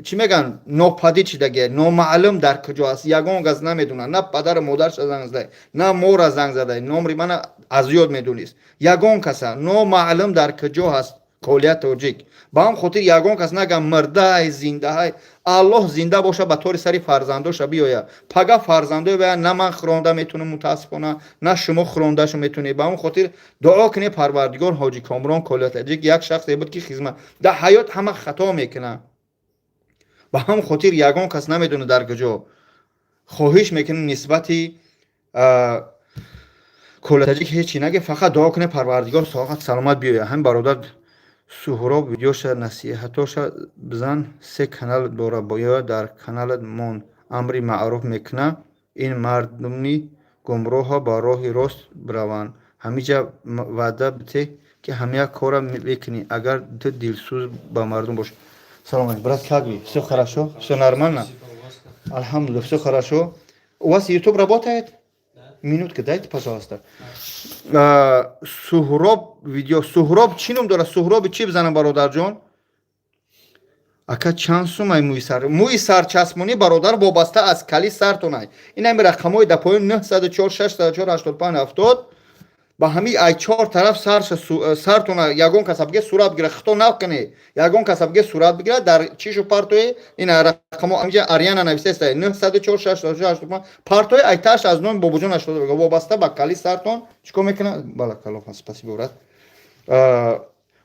чӣ мегӯянд, нопадид шидагия, номаълум дар куҷо аст, ягон кас намедуна. На падару модарша занг задай, на мора занг задай, номри мана аз ёд медонист. Ягон каса номаълум дар куҷо ҳаст Колия Тоҷик. Ба ҳам хотир ягон кас нагам мурдай, зиндаҳай. Аллоҳ зинда боша, ба тори сари фарзандоша биёя. Пага фарзандои бая на ман хӯронда метунам, мутаассифона, на шумо хӯрондашу метунед. Ба ҳам хотир дуо кунед, Парвардигор Ҳоҷи Комрон, Колия Тоҷик як шахсе буд, ки хизмат. Дар ҳаёт ҳама хато мекунанд. Ба ҳам хотир ягон кас намедонад дар куҷо. Хоҳиш мекунем, нисбати Колия Таҷик ҳеҷ чи наге, фақат дуо кунед, Парвардигор соҳат саломат биёя. Ҳамин бародар. Суҳроб видеоша, насиҳатоша бизан, се канал дора, ё дар каналат мон, амри маъруф мекуна, ин мардуми гумроҳа ба роҳи рост бираванд. Ҳамиҷа ваъда бите, ки ҳамия кора мекунӣ, агар ту дилсӯз ба мардум бошӣ. Салом алейкум, брат, как вы? Все хорошо, все нормально? Алҳамдулилла, все хорошо. У вас YouTube работает? Минутка дайте, пожалуйста. Суҳроб видео, Суҳроб чӣ ном дорад? Суҳроби чӣ бизанам, бародарҷон? Ака, чанд сумай мӯи сар? Мӯи сарчаспонӣ, бародар, вобаста аз кали сартонай. Ин ҳами рақамҳои дар поён: 904 604 85 70. Ба ҳами ай чор тараф сарша сартона ягон каса биге сурат бигира, хито накунӣ, ягон каса биге сурат бигира, дар чишу партои ин рақамо амҷа Ариана нависеста, 904 604 85 партои, айташ аз номи Бобоҷон 80, вобаста ба кали сартон чикор мекунад. Балакаллоҳ, спасибо, брат.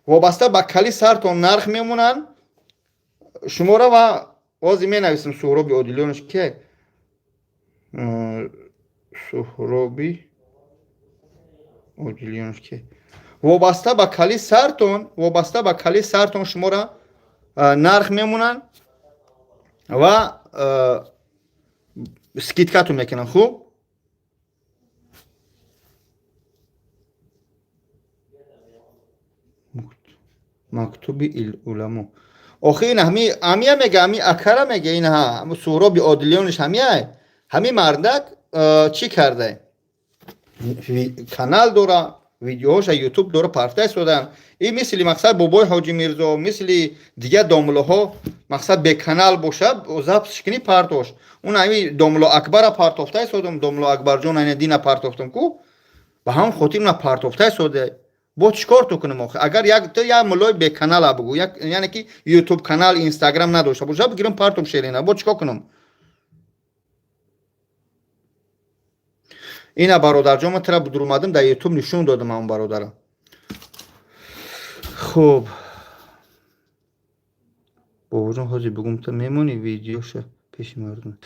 Вобаста ба кали сартон нарх мемонанд шумора ва ҳозир менависем. Суҳроби Одилёнаш ки, Суҳроби Одилёнаш ки, вобаста ба кали сартон, вобаста ба кали сартон шумора нарх мемонанд ва скидкатон мекунанд. Хуб, мактуби уламо. Охи, ин ҳами ҳамия мега, ҳами акара мега, ин ҳа Суҳроби Одилёниш ҳамия. Ҳами мардак чӣ карда, канал дора, видеоҳоша Ютуб дора, парфта истодан. И мисли, мақсад, Бобои Ҳоҷи Мирзо, мисли дигар домлаҳо, мақсад, беканал боша, запись кунӣ, партош. Он ҳами домло Акбара партофта истодам, домло Акбарҷон, ана дина партофтам ку, ба ҳамон хотир на партофта истода. Бо чӣ кор ту кунам охи? Агар як ту як муллои беканала бугӯ, як, яъне ки Ютуб канал, Инстаграм надошта боша, бигирам партом шерина, бо чӣ кор кунам? Ина, бародарҷон, ман тара будурмадам, дар Ютуб нишон додам ҳамон бародара. Хуб, бобоҷон, ҳозир бугум, та мемонӣ видеоша пеши мардум.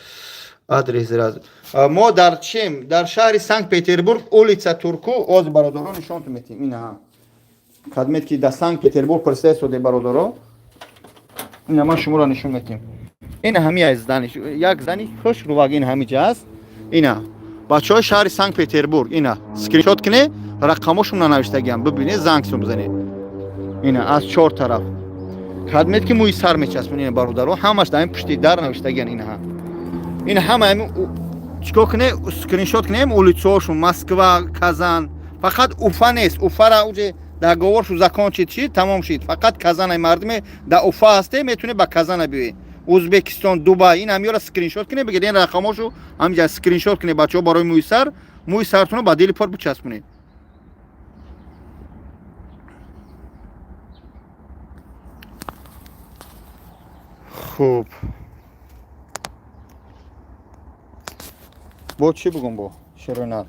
Адрес раз мо дар чем? Дар шаҳри Санкт Петербург, улица Турку. Ҳозир, бародаро, нишонтон метиҳем. Ина кадмет ки дар Санкт Петербург пурсида истоде, бародаро, ина ман шуморо нишон метиҳем. Ина ҳами аз зани, як зани хушрувак, ин ҳамиҷа аст. Ина, бачаҳои шаҳри Санкт Петербург, ина скриншот кунед, рақамошон навиштагиам, бибинед, зангсон бизанед. Ина аз чор тараф кадмет ки мӯи сар мечаспон. Ина, бародаро, ҳамаш дар ин пушти дар навиштагиан. Ина ин ҳама чикор кунед? Скриншот кунем улицаҳошон: Москва, Казан, фақат Уфа нест. Уфара уже договоршу закончить шид, тамом шид. Фақат Казанай. Мардуме дар Уфа ҳасте, метавонед ба Казана биёед. Узбекистон, Дубай, ин ҳамёра скриншот кунед, бигиред ин рақамошо, ҳамиҷа скриншот кунед, бачаҳо, барои мӯи сар, мӯи сартонро ба дили пор бичаспонед. Хуб, бо чӣ бугум, бо шеронар?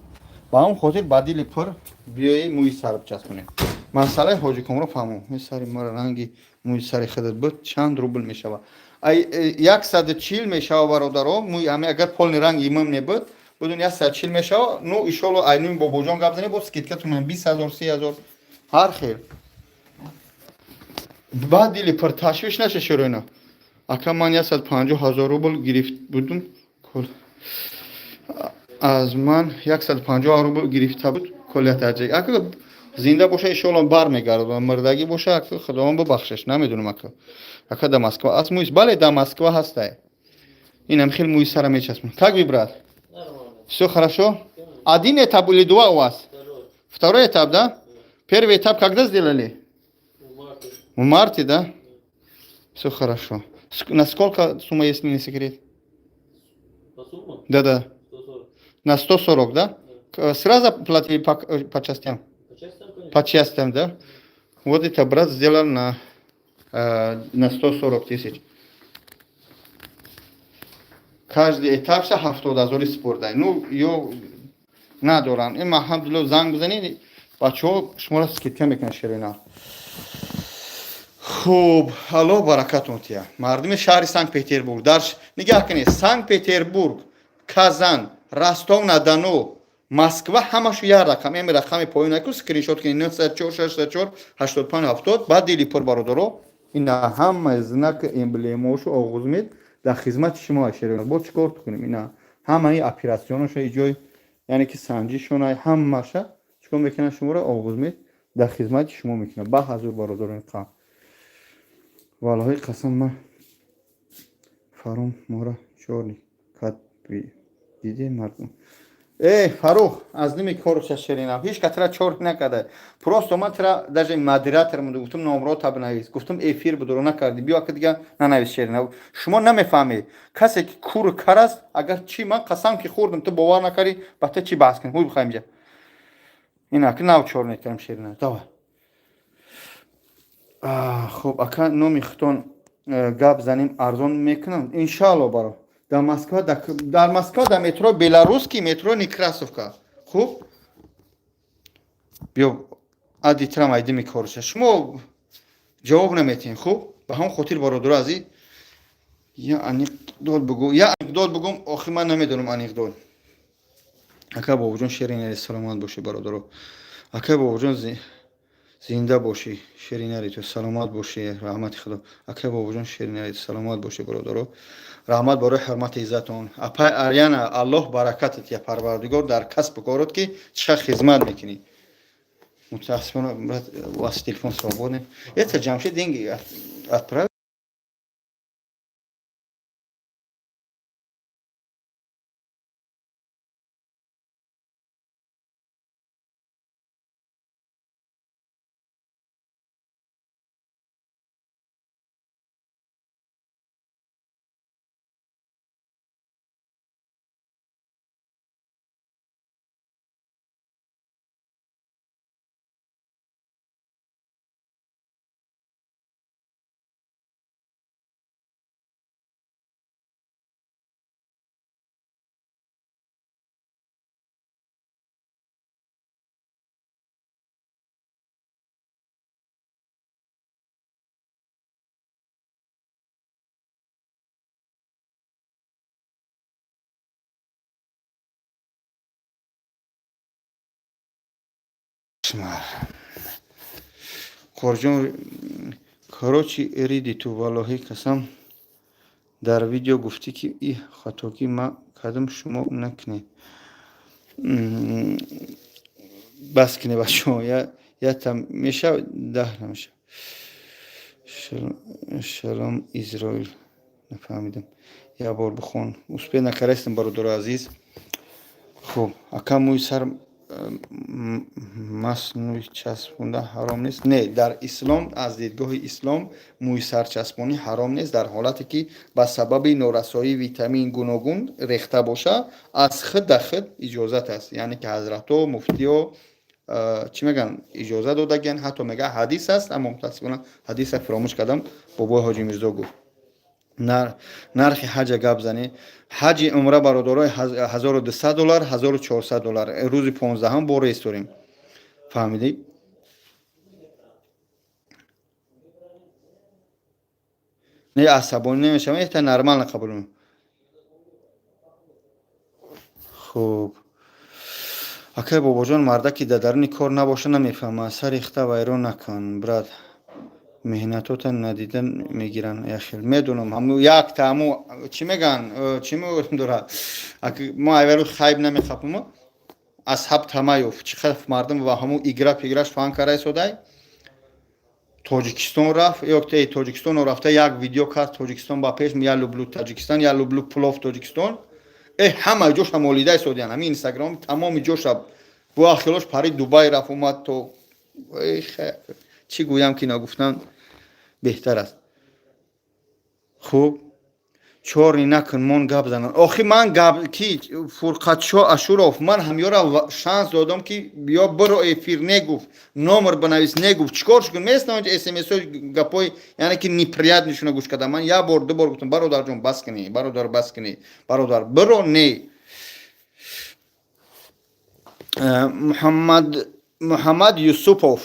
Ба ҳамон хотир ба дили пур биёи, мӯи сар бичаспонед. Масъалаи ҳоҷикомро фаҳмом. Мӯи сари мара ранги мӯи сари худат буд, чанд рубл мешавад? 140 мешава, бародаро, мӯи ҳами агар полный ранг имам небуд, будун 140 мешава. Ну, иншолло, айнуи бобоҷон гап занед, бо скидкатон 20 000, 30 000, ҳар хел. Ба дили пур, ташвиш наша, шероина. Ака, ман 150 000 рубл гирифт будум, аз ман 150 рубл гирифта буд, коллият. Ака зинда боша, иншолло, бармегардад, мирдагӣ боша, ака, худованд бубахшаш, намедонам. Ака, ака, да Москва аст мӯис? Бале, да Москва ҳастай. Инам хел мӯи сара мечаспам. Как вы, брат, все хорошо? Один этап или два у вас? Второй этап, да? Первый этап когда сделали? В марте, да? Все хорошо. На сколько сумма, если не секрет? Да, да. На 140, да? Сразу платили по частям? По частям, да? Вот это брат сделал на 140 тысяч. Каждый этап ша 70 ҳазори спордай. Ну, ё надорам. Ин алҳамдулилло, занг бизанед, бачаҳо шуморо скидка мекунанд, ширина. Хуб, аллоҳ баракатон тия. Мардуми шаҳри Санкт Петербург, дар нигаҳ кунед: Санкт Петербург, Казан, Ростов на Дону. Москва ҳамашу як рақам, эми рақами поён наку, скриншот кунед: 904 604 85 70. Баъд дили пур, бародаро, ина ҳама знак, эмблемаошу Оғузмед дар хизмати шумо. Шер, бо чӣ кор кунем? Ина ҳамаи операционаша, иҷои, яъне ки санҷишона, ҳамаша чикор мекунад? Шуморо Оғузмед дар хизмати шумо мекунад. Ба ҳазур, бародарони қа, валлоҳи қасам, ман фаром мора чорни кад диде мардум. Э, Фарух, аз ними корча шеринам, ҳеч ка тра чор накарда. Просто ман тра даже модератор мунду, гуфтум, номро бинавис, гуфтум, эфир будуро накарди. Биё, ака, дига нанавис. Шерина, шумо намефаҳмед, касе ки куру кар аст. Агар чи ман қасам ки хӯрдам, ту бовар накардӣ, ба ту чӣ баҳс кунем? Ҳуй, бихоҳем инҷа ина ки нав чор мекардам. Шерина, давай. Хуб, ака, номи худтон гап занем, арзон мекунам, иншаалло. Баро, дар Москва, дар Москва, дар метро Белорусский, метро Некрасовка. Хуб, биё, адитрам айдими корша, шумо ҷавоб наметиҳем. Хуб, ба ҳамон хотир, бародаро азиз, я анекдот бугу, я анекдот бугум. Охи, ман намедонам анекдот. Ака Бобоҷон, шеринари, саломат бошӣ, бародаро. Ака Бобоҷон, зинда бошӣ. Шеринари, ту саломат бошӣ, раҳмати Худо. Ака Бобоҷон, шеринари, ту саломат бошӣ, бародаро. Раҳмат барои ҳурмати иззатон. Апай Аряна, Аллоҳ баракатат я, Парвардигор дар касбу корот, ки чӣ қадр хизмат мекунӣ. Мутаассифона, брат, у вас телефон свободный. Это Ҷамшед деньги отправил. Қорҷон, короче, риди ту, валлоҳи қасам, дар видео гуфтӣ, ки и хатогӣ ман кардам, шумо накунед, бас кунед, бачаҳо. Ята мешав, даҳ намешав. Шалом, Изроил, нафаҳмидам, як бор бихон, успеть накардастем, бародари азиз. Хуб, ака, мӯи сар маснӯи часпонда ҳаром нест? Не, дар ислом, аз дидгоҳи ислом, мӯи сарчаспонӣ ҳаром нест, дар ҳолате ки ба сабаби норасоии витамин гуногун рехта боша, аз худ да худ иҷозат аст. Яъне ки ҳазратҳо, муфтиҳо, чӣ мегӯянд, иҷоза додагиянд. Ҳатто мега, ҳадис аст, аммо мутаассифона ҳадиса фаромӯш кардам. Бобои Ҳоҷи Мирзо гуфт, нархи ҳаҷа гап занӣ. Ҳаҷи умра, бародарои, 1200 доллар, 1400 доллар. Рӯзи 15-ҳам бо рейс дорем, фаҳмидӣ? Не, асабонӣ намешавам, это нормально қабул. Хуб, акай Бобоҷон, мардаки дар даруни кор набоша, намефаҳмад. Сари хта вайрон накун, брат, меҳнатота надида мегиранд. Яхел медонам, ҳаму якта, ҳаму чӣ мегӯянд, чӣ дорад, мо айвару хайб намехапам. Асҳаб Тамаёв чӣ қадр мардум ва ҳаму игра пиграш фаҳм карда истодай. Тоҷикистон рафт ё Тоҷикистон рафта, як видео кард: «Тоҷикистон ба пеш, я люблю Таҷикистон, я люблю плов Тоҷикистон». Э, ҳама ҷоша молида истодиян, ҳамин Инстаграм тамоми ҷоша. Бо ахилош парид, Дубай рафт, омад. То чӣ гӯям, ки нагуфтан беҳтар аст. Хуб, чорни накун, мон гап занан. Охи, ман гап ки, Фурқатшо Ашуров, ман ҳамёра шанс додам, ки биё, биро эфир, негуфт, номер бинавис, негуфт. Чӣ кор шукун? Местам смсо, гапҳои, яъне ки неприятный шуна гӯш кардам. Ман як бор, ду бор гуфтам: «Бародарҷон, бас кунӣ, бародар, бас кунӣ, бародар, биро». Не, Муҳаммад Юсупов,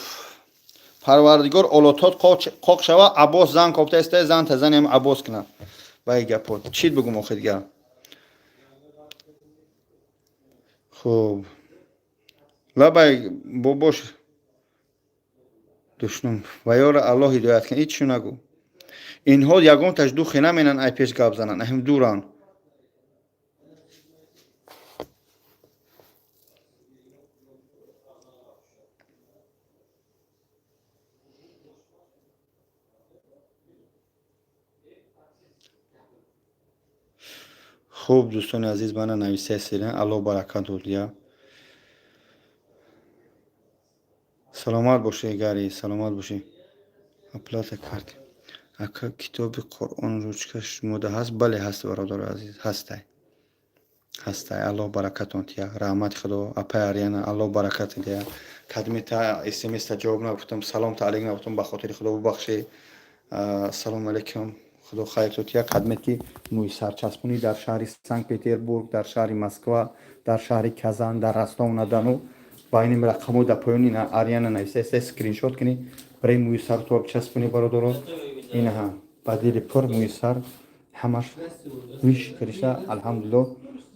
Парвардигор олотот қоқ шава. Аббос зан кофта иста, зан тазанем, Аббос кунад. Ба и гапҳо чӣ бигум охи дигар? Хуб. Лабай бобош душном ва ёра Аллоҳ ҳидоят кунад. Ҳеҷ чӣ нагӯ. Инҳо ягонташ духе наменанд, ай пеш гап зананд, аҳм дуранд. Хуб, дӯстони азиз, мана нависаи, Аллоҳ баракат дод. Я саломат бошӣ, гари саломат бошӣ. Оплата кард. Ака, китоби Қуръон, ручка шумода ҳаст? Бале, ҳаст, бародари азиз, ҳастай, ҳастай. Аллоҳ баракатон тия, раҳмати Худо. Апай Ариана, Аллоҳ баракат дия. Кадмита смста ҷавоб нагуфтам, салом таалик нагуфтам, ба хотири Худо бубахшед. Ассалому алайкум, Худо хайр тия. Кадмет ки мӯи сарчаспонӣ дар шаҳри Санкт Петербург, дар шаҳри Москва, дар шаҳри Казан, дар Ростов на Дону ба ин рақамҳо дар поёни Ариана нависта, скриншот кунӣ, барои мӯи сар то часпонӣ. Бародаро, инаҳа ба дили пур мӯи сар ҳамаш виш кириша. Алҳамдулилло,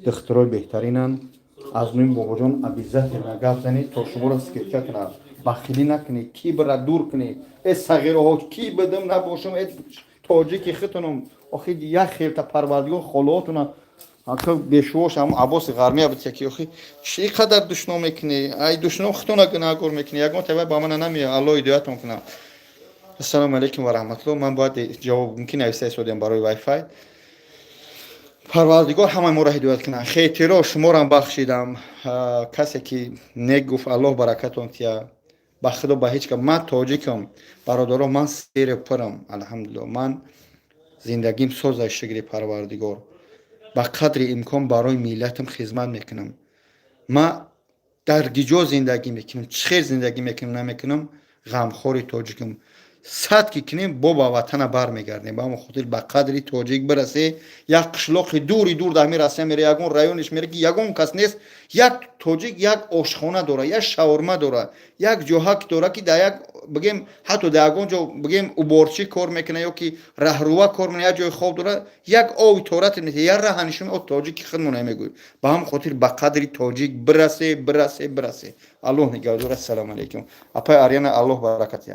духтурои беҳтаринанд. Аз нӯи бобоҷон обязательно гап занед, то шуморо скидка кунад. Бахилӣ накунед, кибрра дур кунед. Э сағироҳо, ки бидим набошам, э тоҷики хитунум. Охи як хелта Парвардигор холоотуна ака бешувош ҳам Аббоси Ғармия буд, ки охи чӣ қадар душном мекунӣ? Ай душном хитона гунаҳгор мекунӣ, ягон тавай ба мана намея. Аллоҳ ҳидоятон кунад. Ассалому алайкум ва раҳматуллоҳ. Ман бояд ҷавоб мумкин нависта истодем барои вайфай. Парвардигор ҳамаи моро ҳидоят кунад. Хейтиро шуморам бахшидам. Касе ки нек гуфт, Аллоҳ баракатон тия. Ба Худо, ба ҳеҷ кас. Ман тоҷикам, бародаро, ман сери пурам, алҳамдулилло. Ман зиндагим соза, шукри Парвардигор. Ба қадри имкон барои миллатам хизмат мекунам. Ман дар гиҷо зиндагӣ мекунам, чӣ хел зиндагӣ мекунам, намекунам, ғамхори тоҷикам. Сад ки кунем, бо ба ватана бармегардем. Ба ҳамон хотир ба қадри тоҷик бирасе. Як қишлоқи дури дур дар ҳамин Россия мере, ягон райониш мере, ки ягон кас нест, як тоҷик як ошхона дора, як шаурма дора, як ҷоҳак дора, ки дар як, бигем, ҳатто дар ягон ҷо, бигем, уборчӣ кор мекунад ё ки раҳрува кор мекунад, як ҷои хоб дора, як ови торат мете, як раҳа нишон, о тоҷики худмона мегӯй. Ба ҳамон хотир ба қадри тоҷик бирасе, бирасе, бирасе. Аллоҳ нигаҳдор. Ассалому алайкум, апай Ариана, Аллоҳ баракат.